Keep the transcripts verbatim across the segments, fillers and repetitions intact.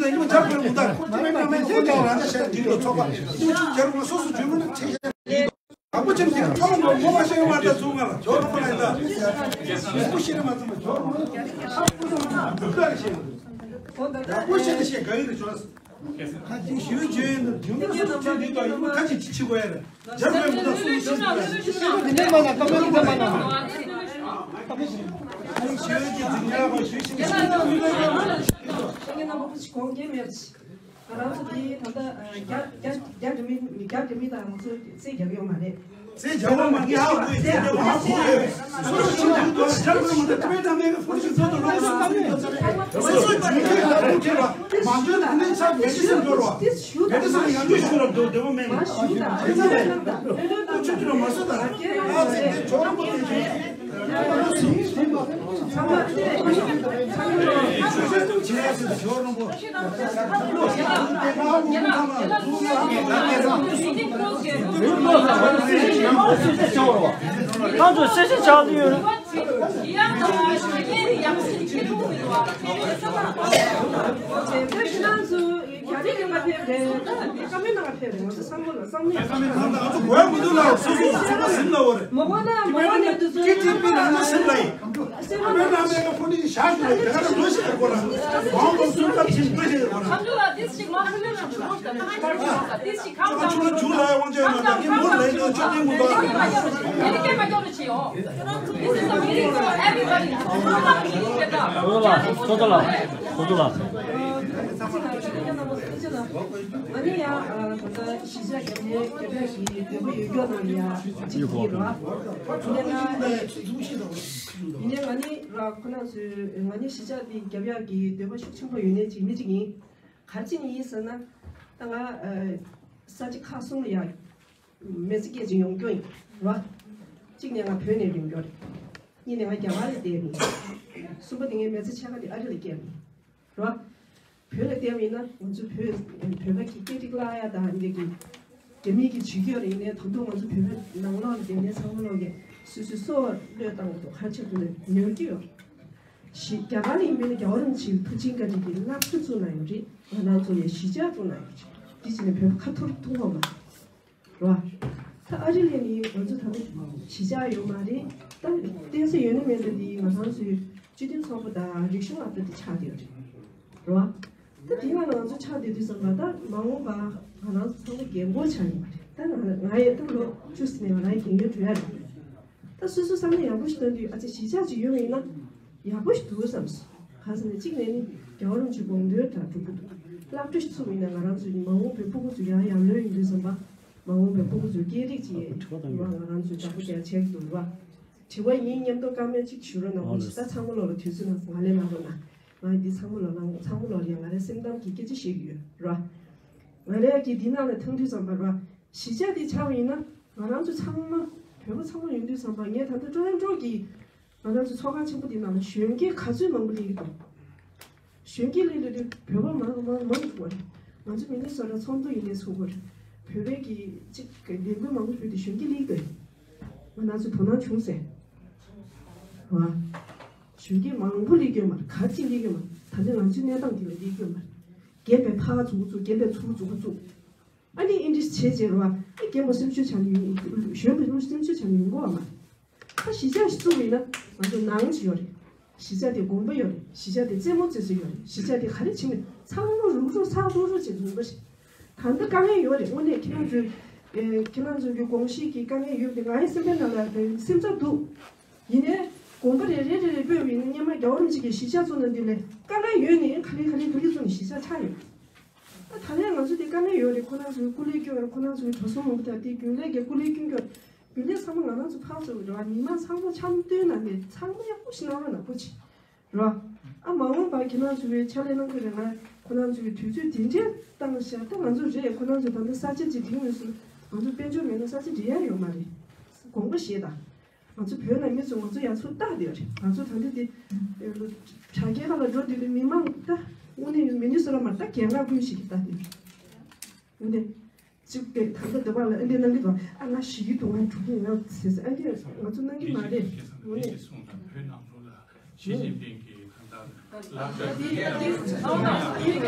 ཡོད་ན་ཉི་མ་སྦྱར་དགོས་མི་འདུག་ཁོ་ཅི་མེད་ན་མེད་ཁྱེད་ཀྱང་རང་ཅག་ཤར་འདི་ལ་ཚོགས་པ་ཉི་མ་བཅུ་སྦྱར་དགོས་སོ་སོ་བརྗོད་མི་ན་ཆེ་ཤ། དྲག་པོ་ཅན་དེ་ཁ་ལོ་ངོ་མ་ཤེས་མ་ད་ཚུགས་ང་ལ་ཇོ་རོ་ལ་ཡིན་ད། ཡག་པོ་ཤེས་ན་མ་ཚུགས་ན་ཇོ་རོ་ཁ་པོ་ཚོ་འདུག་ག་རེ་ཤེས། ཡག་པོ་ཤེས་ན་ཤེས་ག་ཡིན་རེད་ཇོ་རོ། ཁ་ཅིག་ཞུ་བྱོས་ཡིན་ད་ཇོ་མི་སོ་སོ་ཅན་འདི་དང་ཡིན་ཁ་ཅིག་ཅི་ཆི་གོ་ཡ་རེད། ཇར་པའི་མི་ད་སུ་ཞིག་ཞུ་བྱོས་ཡིན་ད་ན་ཁ་མི་ད་མ་ན། ཁ་མི་ཞུ་ཡོད་ཀྱི་འཛིན་གྲྭ་པ་ཞུ་ཞིག་ཞུ་ཡིན་ད། ཁྱེད་ཀྱི་རྣམ་པ་ཁོ་ཅིག་གོང་གེ་མེད། ང་རང་ཚོ་དེ་ད་ལྟ་རྒྱ་རྒྱ་རྒྱ་འགྲིམ་མི་རྒྱ་འགྲིམ་མི་དང་ང་ཚོ་རྩེད་རྒྱག་ཡོད་མ་རེད། རྩེད་རྒྱག་ཡོད་མ་རེད། ཧ་གོ་ཡོད། རྩེད་རྒྱག་ཧ་གོ་ཡོད། སོ་སོ་ཆུང་ཆུང་དུ་ཇར་མན་མ་ད་ཏི་པེ་ཏ་མེ་གི་ཕོར་ཤིང་ཚོ་དུ་ལོག་སོང་ཚུལ་དུ་ཚར་རེད། སོ་སོ་ཆུང་ཆུང་ལ་ཐུག་ཁྱེར་བ་མ་འཇོན་དུ་ནི་ཚར་མེད་ཅི་སེམས་འབྱོར་བ་མེད་དུ་སོང་ཡང་འཇོན་ཤུགས་ལ་འདོད་འདོད་པོ་མེད་མ་ཞུ་ད་ཁྱེད་ཚ་རེད། ཁོ་ཆུང་ཆུང་ལ་མ་སོ་ད་ཨ་ཚེ་དེ་ཇོ་ར་པོ་དེ་ཇོ། ཁོང་ཚོ་སེ་ཤིན་ཆགས་ཡོད། རྒྱ་རིགས་ཡོང་བ་ཕེབས་རེད། ད་ཀ་མེད་ནང་ཕེབས་རེད། ང་ཚོ་བསམ་བློ་ལ་བསམ་བློ་ཡག་པོ་ང་ཚོ་གོ་ཡ་མི་འདུག་ལ་སོ་སོ་སོ་སོ་ཟིན་ལ་འོ་རེད། མོ་གོ་ན་མོ་གོ་ནས་དུ་ཚོ་ཀི་ཏི་པི་ལ་ན་སིན་ལ་ཡིན། སེམས་པ་ན་མེད་ཀ་ཕོ་ནི་ཞག་ཞུ་རེད། དེ་ག་ལ་ལོ་ཞིག་ཨར་གོ་ལ་མང་གོ་སུན་ཀ་ཕྱིན་པོ་ཞིག་གོ་ལ། ཁམ་ལ་དེ་ཞིག་མ་ཁུ་ལ་ཞིག་ཞུ་རོགས་ཞིག་ད་ཁམ་ལ་དེ་ཞིག་ཁམ་ལ་ཆུ་ལ་ཆུ་ལ་ཡ་དབང་ཆ་ཡོད་ན་ད་ནི་མོ་ལ་ཡིན་ནོ་ཆོ་ཏིང་མོ་ད། ཁམ་ལ་ཡ་ཡ་ནི་ཀེ་མ་ཀྱོ་རུ་ཆི་ཡོ། This is a meeting for everybody. ཁམ་ལ་ཞིག་ཞུ་རོགས་ད། ཁོ་ཚོ་ལ་ཁོ་ཚོ་ལ་ཁོ་ཚོ་ལ། ཨ་ནི་ཡང་ད་ལྟ་གཞིས་ཆགས་རྒྱབ་ནས་རྒྱབ་ཡག་གི་འདོད་པ་ཡོད་མཁན་ནང་ལ་ཡང་གཅིག་ཡིན་ར། ཡིན་ནའི་ང་ནི་ར་ཁོ་ན་ཚོས་ང་ནི་གཞིས་ཆགས་འདི་རྒྱབ་ཡག་གི་འདོད་པ་ཤུགས་ཆེན་པོ་ཡོད་མཁན་ཅིག་མི་གཅིག་ཡིན། ག་རེ་བྱས་ནས་ཡིན་ཟེར་ན། ད་ང་ས་ཆ་ཁག་གསུམ་ལ་ཡང་མི་ཚེ་སྐྱེལ་ཅིག་ཡོང་རྒྱུ་ཡིན་ར། གཅིག་ནས་ང་བོད་ནས་ཡོང་རྒྱུ་རེད། གཉིས་ནས་ང་རྒྱ་གར་ལ་བསྡད་ཡིན། གསུམ་པ་དེ་ངའི་མི་ཚེ་ཕྱེད་ཀ་དེ་ཨ་རི་ལ་སྐྱེལ་ཡིན། རེད་བ། བོད་ལ་བསྡད་པ་ཡིན་ན་ང་ཚོ་བོད་བོད་པ་གི་སྐད་རིགས་བརླག་ཡ་དང་འདི་གི་རྒྱ་མི་གི་ཇུས་ཀྱི་ཡོད་རེད། ཡིན་ནའི་ད་དུང་ང་ཚོ་བོད་པ་ནང་ལོགས་ལ་བསྡད་མཁན་ཚང་མ་ལོག་གི་སོ་སོའི་སྲོག་བློས་བཏང་དགོས་ག་ཆེད་དུ་ནས་ཉོ་རྒྱུ་ཡོད་རེད། ཞི་རྒྱ་གར་ལ་ཡིན་པ་ཡིན་ན་རྒྱལ་བ་རིན་པོ་ཆེའི་ཐུགས་རྗེ་བཀའ་དྲིན་གྱིས་སློབ་གྲྭ་བཙུགས་གནང་ཡོད་རེད། ང་རང་ཚོ་ལ་གཞིས་ཆགས་བཙུགས་གནང་ཡོད་རེད། འདི་བྱས་ནས་བོད་པ་ཁ་འཐོར་ཐུབ་ཡོད་མ་རེད། རེད་བ། ད་ཨ་རི་ལ་ནི་ང་ཚོ་ད་ལྟ་གཞིས་ཆགས་ཡོད་མ་རེད། ད་བསྡད་ས་ཡོད་ན་མེད་ན་འདི་ང་རང་ཚོའི་སྤྱི་མཐུན་ཚོགས་པ་དང་རིག་གཞུང་ཨ་ད་འདི་ཆགས་བསྡད་ཡོད་རེད། རེད་བ། ད་འདི་ནང་ལ་ང་ཚོ་ཆགས་བསྡད་དུས་ཙམ་པ་ད་མ་འོངས་པ་ང་རང་ཚོ་ཚང་མ་རྒན་གོག་ཆགས་ཡོད་མ་རེད། ད་ང་ང་ཡི་ད་ལོ་བཅུ་ཟིན་ནས་ང་རང་རྒན་ཡོལ་འགྲོ་ཡ་རེད། ད་སོ་སོ་བསམ་བློ་ཡག་པོ་ཞིག་བཏང་དུས་ཨ་ཙི་གཞིས་ཆགས་ཅིག་ཡོད་པ་ཡིན་ན་ཡག་པོ་ཞིག་འདུག་བསམ་སོང་། གང་ཟེར་ན་གཅིག་ནས་ནི་རྒྱལ་བ་རིན་པོ་ཆེ་དགོངས་དོན་དང་འགྲུབ་ཀྱི་འདུག་སློབ་གྲྭ་ཞིག་ཚུགས་པ་ཡིན་ན་ང་རང་ཚོའི་མ་འོངས་པའི་ཕྲུ་གུ་ཚོ་ཡང་ཡར་ལོན་ཡོང་དུས་ཙམ་པ། མ་འོངས་པའི་ཕྲུ་གུ་ཚོའི་སྐད་རིགས་ཀྱི་མ་ང་རང་ཚོའི་བདག་པོ་རྒྱག་བྱེད་ཀྱི་འདུག་རེད་བ། དྲི་བ་ཡིན་སྙམ་དུ་བཀའ་མོལ་གཅིག་ཞུ་རོགས་གནང་། ཨོ་ལེ། ད་ཚང་མ་ལོག་ལ་དུས་ཚོད་གནང་སོང་། ང་ལས་གནང་རོགས་གནང་། ང་འདི་ཚང་མ་ལོག་ལ་ཚང་མ་ལོག་ལ་ཡང་ང་རའི་སེམས་གཏམ་གྱི་སྐད་ཆ་བཤད་ཀྱི་ཡོད་རེད་བ། ང་རའི་གི་འདི་ནང་ལ་ཐང་དུས་ཙམ་པ་རེད་བ། གཞིས་ཆགས་འདི་ཆགས་པ་ཡིན་ན་ང་རང་ཚོ་ཚང་མ་བོད་པ་ཚང་མ་ཡོང་དུས་ཙམ་པ་ངས་ད་ལྟ་ཀྲོ་ཨན་ཀྲོ་གི་ང་རང་ཚོ་ཚོགས་ཁང་ཆེན་པོ་འདི་ནང་ལ་གཞོན་སྐྱེས་ག་ཚོད་མང་པོ་སླེབས་ཀྱི་འདུག་གཞོན་སྐྱེས་སླེབས་སླེབས་དུས་བོད་པ་མང་མང་མང་ཐུག་པ་རེད། ང་ཚོ་མི་ནི་སོ་ཊ་ཚོགས་འདུ་ཡིན་ནའི་ཚུགས་པ་རེད། བོད་པའི་གི་གཅིག་གི་ལས་འགུལ་མང་པོ་ཞུས་ཏེ་གཞོན་སྐྱེས་སླེབས་ཀྱི་འདུག་ང་རང་ཚོ་དོ་སྣང་བྱུང་ཟེར། བ། གཞོན་སྐྱེས་མང་པོ་སླེབས་ཀྱི་ཡོད་མ་རེད། ག་ཅིག་སླེབས་ཀྱི་ཡོད་མ་རེད། ད་ནི་ང་ཚོའི་གནས་སྟངས་འདི་ལ་སླེབས་ཀྱི་ཡོད་མ་རེད། རྒན་པའི་ཕར་འཛུགས་འཛུགས་རྒན་པའི་ཚུར་འཛུགས་འཛུགས། ཨ་ནི་ཨིན་ཌིས་བྱས་བྱས་རེད་བ། ཨ་རྒན་པོ་སེམས་ཤུགས་ཆག་ནས་ཡོང་། གཞོན་པའི་སེམས་ཤུགས་ཆག་ནས་ཡོང་གི་ཡོད་མ་རེད། ད་གཞིས་ཆགས་ཤིག་བཙུགས་པ་ཡིན་ན་ང་ཚོ་ནང་ཆེ་ཡོད་རེད། གཞིས་ཆགས་དེ་དགོངས་པ་ཡོད་རེད། གཞིས་ཆགས་དེ་རྩེད་མོ་རྩེ་ས་ཡོད་རེད། གཞིས་ཆགས་དེ་ག་རེ་བྱེད་ནས་ ཚང་མ་རུག་རུག་ཚགས་རུག་རུག་བྱེད་དགོས་པ་རེད། ད་ལྟ་དཀའ་ངལ་ཡོད་རེད། དངོས་གནས་ཁྱེད་རང་ཚོའི་ཨེ་ཁྱེད་རང་ཚོའི་གི་དགོངས་གཞི་གི་དཀའ་ངལ་ཡོད་དེ་ང་ཡི་སེམས་པའི་ནང་ལ་སེམས་འཚབ་འདུག་ཡིན་ནའི་དགོངས་པ་རེ་རེ་རེ་རེ་སྤོས་པ་ཡིན་ན་སྔོན་མ་རྒྱལ་བ་རིན་པོ་ཆེ་གི་གཞིས་ཆགས་ཚོགས་གནང་དུས་ལས་དཀའ་ངལ་ཡོད་ནའི་ག་ལེ་ག་ལེ་ག་ལེ་ཚོགས་ནས་གཞིས་ཆགས་ཆགས་ཡོད། ད་ད་ལན་ང་ཚོ་དེ་དཀའ་ངལ་ཡོད་རེད། ཁོ་རང་ཚོའི་སྐུ་ལས་སྐྱོན་རེད། ཁོ་རང་ཚོའི་གྲོས་ཚོགས་མང་པོ་དང་དེ་རྒྱུན་ལས་ཀྱི་སྐུ་ལས་སྐྱོན་སྐྱོན་རྒྱུན་ལས་ཚང་མ་ང་རང་ཚོ་ཕར་ཚུར་རེད་བ། མི་མང་ཚང་མ་འཆམ་མཐུན་ནང་ནས་ཚང་མ་ཡག་པོ་ཞིག་གནང་རོགས་གནང་གོ་ཆེ་རེད་བ། ཨ་མ་འོངས་པར་ཁྱེད་རང་ཚོའི་ཕྱག་ལས་གནང་གི་རེད། ང་ཁོ་རང་ཚོའི་དུས་ཚོད་དེ་འདྲའི་བཏང་བཞག་ད་ང་ཚོ་རེད། ཁོ་རང་ཚོ་ད་ལྟ་ས་ཆ་ཅིག་དེང་ནས་བཟུང་ང་ཚོ་དཔལ་འབྱོར་མེད་ན་ས་ཆ་འབྲི་ཡ་ཡོད་མ་རེད། དགོངས་པ་བཞེས་དང་། ང་ཚོ་བོད་ནང་མི་ཚོ་ང་ཚོ་ཡར་ཚུར་བལྟ་བསྡད་རེད། ང་ཚོ་ད་ལྟ་དེ་དྲ་རྒྱའི་ཁ་ལ་འགྲོ་དུས་དེ་མི་མང་ད་དངོས་གནས་མི་ནི་སོ་ར་མ་ད་རྒན་ལགས་ཀུན་ཞིག་གིས་ལྟ་དེ་འདི་གཅིག་དེ་ད་ལྟ་འདི་པ་ལ་ཨ་འདི་གནང་གི་འདུག་ཨ་ང་ཞིག་གི་འདུག་ང་འགྲོ་གི་ཡིན་ང་ཟེར་ཟེར་ཨ་འདི་ང་ཚོ་གནང་གི་མ་རེད། དངོས་གནས། ཞི་ཅིན་ཕིང་གིས་གང་ལྟར་ལག་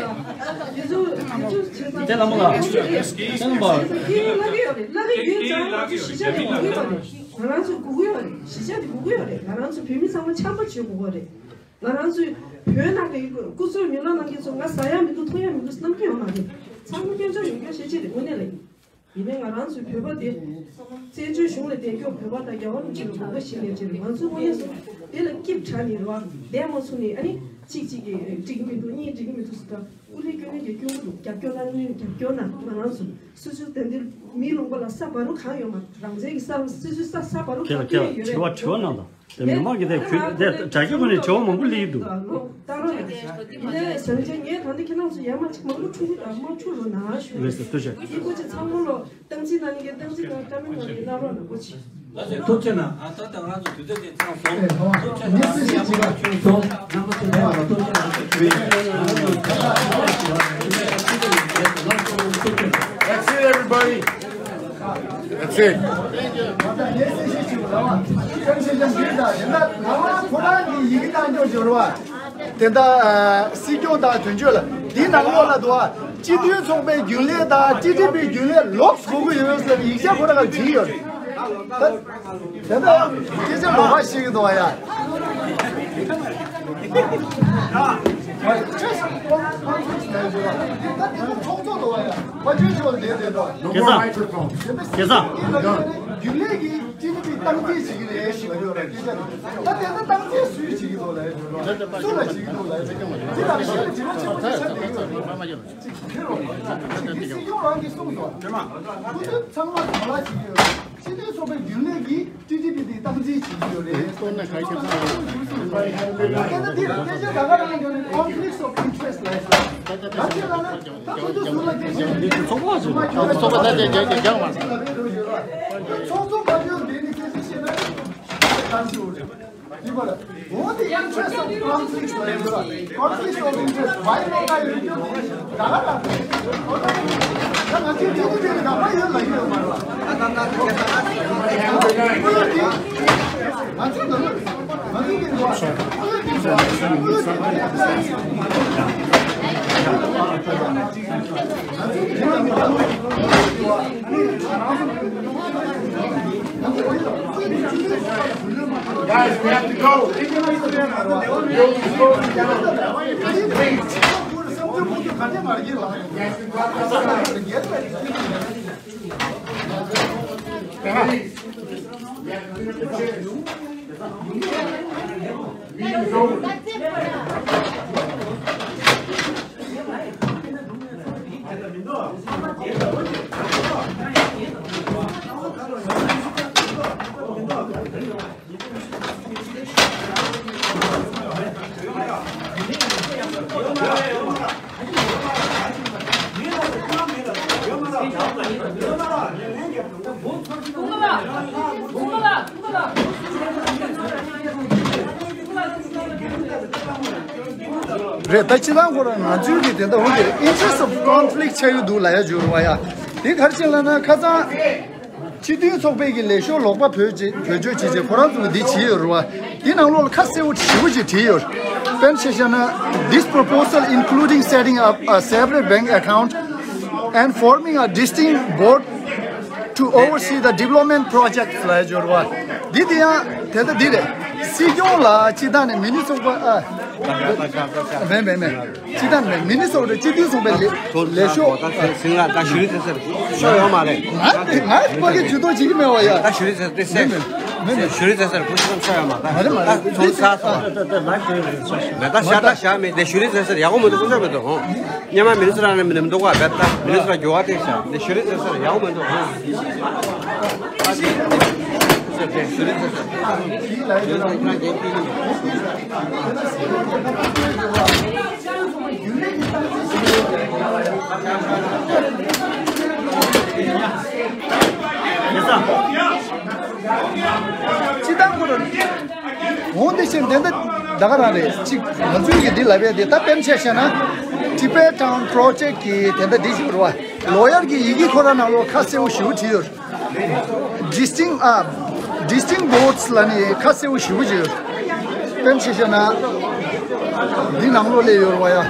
བརྡ་དེ་ལ་མོ་ལ་ཤེས་པ། ང་རང་ཚོ་དགོས་ཀྱི་ཡོད་རེད། གཞིས་ཆགས་དེ་དགོས་ཀྱི་ཡོད་རེད། ང་རང་ཚོ་དགོས་ཀྱི་ཡོད་རེད། གཞིས་ཆགས་དེ་དགོས་ཀྱི་ཡོད་རེད། ང་རང་ཚོ་བོད་མི་ཚང་མ་འཆམ་པོ་བྱེད་དགོས་ཀྱི་རེད། ང་རང་ཚོའི་བོད་ནང་གི་སྐུ་ཚབ་མི་ལོ་ནང་གི་ཚོ་ང་ཟ་ཡ་མི་འདུག་འཐུང་ཡ་མི་འདུག་གནང་གི་ཡོད་མ་རེད། ཚང་མ་དཔལ་འབྱོར་ཡོད་མཁན་ཤེས་ཀྱི་རེད། དངོས་གནས་ལ་ཡིན། ཡིན་ནའི་ང་རང་ཚོའི་བོད་པ་དེ་བཙན་བྱོལ་གཞུང་ལ་བསྡད་མཁན་བོད་པ་དང་རྒྱལ་བ་རིན་པོ་ཆེ་ལ་དགོངས་པ་བཞེས་མཁན་ཅིག་རེད། ང་ཚོ་དངོས་གནས་སུ་དེ་ལ་སྐྱིད་དྲགས་ནས་རེད་བ། བསྡད་མ་ཚུགས་ནས་ཨ་ནི་གཅིག་གཅིག་གིས་འགྲིག་གི་མི་འདུག་གཉིས་འགྲིག་གི་མི་འདུག་ཟེར་ད་སྐུ་ལས་སྐྱོན་ནས་ཀྱང་སྐྱོན་གྱི་འདུག་རྒྱབ་སྐྱོར་གནང་ནས་རྒྱབ་སྐྱོར་གནང་། ང་རང་ཚོ་སོ་སོའི་དོན་དེ་མིའི་ལུང་པ་ལ་ས་བར་དུ་གང་ཡོད་མ་རང་བཙན་གྱི་ས་སོ་སོའི་ས་ས་བར་དུ་ཁྱེད་ལ་གང་ཁྱེད་ལ་དྲི་བ་དྲི་བ་གནང་དང་། དེ་མི་མང་གི་དེ་ཁུལ་དེ་དྲ་རྒྱ་ཁུལ་ནས་དྲི་བ་མང་པོ་སླེབས་ཀྱི་འདུག་ལོ་ལྟ་རོགས་ཡ། ཡིན་ནའི་བཟང་ཆ་ངས་ད་ནི་ཁྱེད་རང་ཚོ་ཡར་མར་ཅིག་མང་པོ་འཁྲུག་མ་འཁྲུག་རོགས་གནང་ཞུ། ལགས་སོ་ཐུགས་རྗེ་ཆེ། སྐུ་ཚེ་ཚང་མ་ལོ་སྟངས་འཛིན་གནང་མཁན་སྟངས་འཛིན་གནང་བཀྲ་མི་མང་གི་གནང་རོགས་གནང་གོ་ཆེ། ལགས་སོ་ཐུགས་རྗེ་གནང་། ཨ་ད་ལྟ་ང་ཚོ་དུས་ཚོད་དེ་ཚང་སོང་། ཐུགས་རྗེ་གནང་། ཡག་པོ་ཡག་པོ་བྱུང་སོང་། རྣམ་པ་ཚོ་ཕེབས་པ་ལ་ཐུགས་རྗེ་གནང་། That's it, everybody. That's it. དེ་ལྟ་སྲིད་སྐྱོང་དང་དོན་གཅོད་ལ་འདི་ནང་ལོགས་ལ་འདུག་ཨ། སྤྱི་མཐུན་ཚོགས་པའི་རྒྱུན་ལས་དང་ཊི་ཊི་པིའི་རྒྱུན་ལས་ལོགས་དགོས་ཀྱི་ཡོད་ཟེར་ཡིག་ཆ་ཁོ་རང་ལ་བྲིས་ཡོད་རེད། ད་དེ་ལྟ་སྐད་ཆ་ལོགས་ཀ་བཤད་ཀྱི་འདུག་ཨ་ཡ། ད་དེ་ཚོ་ཚོགས་གཙོ་འདུག་ཨ་ཡ། དཔལ་སྤྱི་ཚོགས་ལས་དེ་འདུག་སྐལ་བཟང་། སྐལ་བཟང་། རྒྱུན་ལས་ཀྱི་ཊི་ཊི་པི་སྟངས་འཛིན་བྱེད་ཀྱི་རེད་ཞེས་ལབ་ཡོད་རེད། སྐད་ཆ་ད་དེ་ཚོ་སྟངས་འཛིན་སུས་བྱེད་ཀྱི་འདུག་ལབ་ཡོད་རེད། སུ་ལ་བྱེད་ཀྱི་འདུག་ལབ་ཡོད་རེད། དེ་ལ་གཞི་ལ་དྲི་བ་ཆེན་པོ་ཆེ་ཆགས་བསྡད་ཡོད་རེད། ཅིག་ཁྱེར་རོགས། ཅིག་དེ་སྲིད་སྐྱོང་རང་གིས་གསུངས་སོང་། སྐུ་མདུན་ཚང་མ་ག་ལ་བྱེད་ཀྱི་ཡོད་རེད། སྤྱི་མཐུན་ཚོགས་པའི་རྒྱུན་ལས་ཀྱིས་ཊི་ཊི་པི་དེ་སྟངས་འཛིན་བྱེད་ཀྱི་ཡོད་རེད། ལྟོས་ན་ག་རེ་ཁྱབ་ཚང་ཡོད་རེད། སྐད་ཆ་འདི་སྐད་ཆ་ད་ག་རང་འདྲ་ནི་conflicts of interest ལབ་ཡོད། ད་ཁྱེད་ལ་ན་ད་ཁོ་ཚོ་ཟུར་ལ་སྐད་ཆ་འདི་ཚོགས་པ་ཟེར་ན་ཚོགས་པ་ད་དེ་རྒྱག་རྒྱག་རྒྱག་མ་རེད། ཚོགས་གཙོ་ཕ་ཡུལ་འདི་ནི་སྐད་ཆ་བཤད་ན་གང་ཞིག་འོ་རེད། འོ་དེ་interest of conflict ལ་ཡོད་ར། Conflict of interest བའི་ལོ་ལ་ཡོད་རྒྱུ་དེ་ད་ག་ར། ད་ང་ཚོའི་དེ་དེ་དེ་ག་པ་ཡོད་ལ་ཡོད་མ་ར། ང་ཚོའི་ནང་ང་ཚོའི་དེ་ར། Guys, we have to go. Please. རེད། ད་སྤྱི་བཏང་ཁོ་རང་ང་ཚོའི་གི་དེ་འདྲ་འོ་དེ་interest of conflict ཆགས་ཡོད་འདུག་ལབ་ཡ་ཡོད་རེད་བ་ཡ། དེ་ག་རེ་བྱས་ལབ་ན་ཁ་སང་སྤྱི་མཐུན་ཚོགས་པའི་གི་ལས་ཤོག་ལོག་པ་བེད་སྤྱོད་བེད་སྤྱོད་བྱས་བྱས་ཁོ་རང་ཚོ་གི་འདི་བྱས་ཡོད་རེད་བ། དེ་ནང་ལོགས་ལ་ཁ་གསལ་བོ་ཞེ་པོ་ཅིག་བྲིས་ཡོད། དཔེར་ན་ཆ་བཞག་ན། This proposal, including setting up a separate bank account and forming a distinct board to oversee the development projects ལབ་ཡ་ཡོད་རེད་བ། འདི་དེ་ཡང་དེ་ལྟ་འདི་རེད། སྲིད་སྐྱོང་ལ་སྤྱི་བཏང་ནས་མི་ནི་ཚོགས་པ་ཨ། མེད་མེད་མེད། ཅི་ད་མེད། མི་ནི་སོགས་རེ་སྤྱི་འཐུས་ཚོགས་པའི་ལས་ལས་ཤོག་ད་སེང་ལ་ད་ཞུ་རི་ཚེ་སར་ཤོག་ཡོད་མ་རེད། ང་ང་ཕ་གི་ཇུས་གཏོགས་བྱེད་ཀྱི་མེད་བ་ཡ། ད་ཞུ་རི་ཚེ་སར་དེ་སེ་མེད་མེད་མེད་ཞུ་རི་ཚེ་སར་ཁུ་ཤི་ཤོག་ཡོད་མ་ད། མ་རེད་མ་རེད། ད་ཚོང་ས་སོ་མེད་ད་ཤ་ད་ཤ་མེད་དེ་ཞུ་རི་ཚེ་སར་ཡག་པོ་མི་འདུག་ཁུ་ཤོག་མི་འདུག་ཧོ། ཉི་མ་མི་ནི་སུ་རང་ནས་མི་ནི་མི་འདུག་བ་བེབ་ད་མི་ནི་སུ་རང་འགྱུར་བ་དེ་ཤ་དེ་ཞུ་རི་ཚེ་སར་ཡག་པོ་མི་འདུག་ཧོ། སྤྱི་བཏང་ཁོ་རང་འོང་དེ་བཞིན་དེ་འདྲ་ད་ག་རང་རེད། གཅིག་ང་ཚོའི་གི་འདི་ལབ་ཡ་དེ་ད་དཔེར་ན་ཆ་བཞག་ན་Tibet Town Project གི་དེ་འདྲ་འདི་ཞིག་རེད་བ། ལོ་ཡར་གི་ཡི་གེ་ཁོ་རང་ནང་ལོགས་ཁ་གསལ་པོ་ཞེ་པོ་བྲིས་ཡོད། Distinct ཨ། Distinct boards ལ་ནི་ཁ་གསལ་པོ་ཞེ་པོ་ཅིག་ཡོད། དཔེར་ན་ཆ་བཞག་ན། འདི་ནང་ལོགས་སླེབས་ཡོད་རེད་བ་ཡ།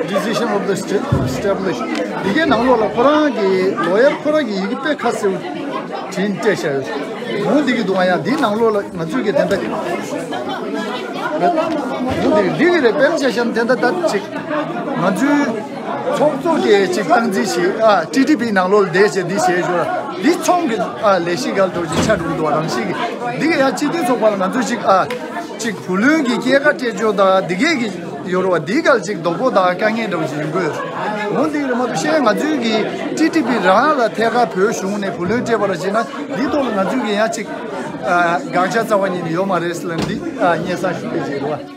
Decision of the state established འདི་གའི་ནང་ལོགས་ལ་ཁོ་རང་གི་ལོ་ཡར་ཁོ་རང་གི་ཡི་གེ་དཔེ་ཁ་གསལ་པོ་བྲིས་སྤྲད་བཞག་ཡོད། འོ་འདི་གི་འདུག་བ་ཡ། འདི་ནང་ལོགས་ལ་ང་ཚོའི་གི་དེ་འདྲ། འོ་འདི་འདི་གི་རེད། དཔེར་ན་ཆ་བཞག་ན་དེ་འདྲ་ད་ཅིག་ང་ཚོའི། ཚོགས་གཙོ་གིས་ཅིག་སྟངས་འཛིན་བྱེད་ཨ། ཊི་ཊི་པི་ནང་ལོགས་ལ་བསྡད་བྱས་འདི་བྱས་ཞོར་འདི་ཚོང་གི་ཨ་ལས་གཞི་གལ་འགྲོ་ཅིག་ཆགས་འགྲོ་གི་འདུག་རང་བཞིན་གྱི་འདི་ག་ཡང་སྤྱི་འཐུས་ཚོགས་པ་ལ་ང་ཚོས་ཅིག་ཨ། ཅིག་བུ་ལོན་གྱི་སྐྱེད་ཀ་སྤྲད་ཕྱོགས་དང་འདི་གས་ཀྱི་ཡོད་རེད་བ། འདི་གལ་ཅིག་རྡོག་པོ་དང་དཀའ་ངལ་འདྲ་བོ་ཅིག་ཡོང་གི་ཡོད་རེད། འོ་འདི་གི་རེད་མ་གཏོགས་བཤད་ང་ཚོའི་གི་ཊི་ཊི་པི་རང་ལ་ཐད་ཀར་བོད་གཞུང་ནས་བུ་ལོན་སྤྲད་པ་ལ་བྱས་ན་འདི་ཐོག་ལ་ང་ཚོའི་གི་ཡང་ཅིག་ཨ། དགག་བྱ་རྩ་བ་ཉིད་ནས་ཡོད་མ་རེད་ཟེར་ལ་འདི་ཨ། སྙན་སེང་ཞུ་གི་ཡོད་རེད་བ།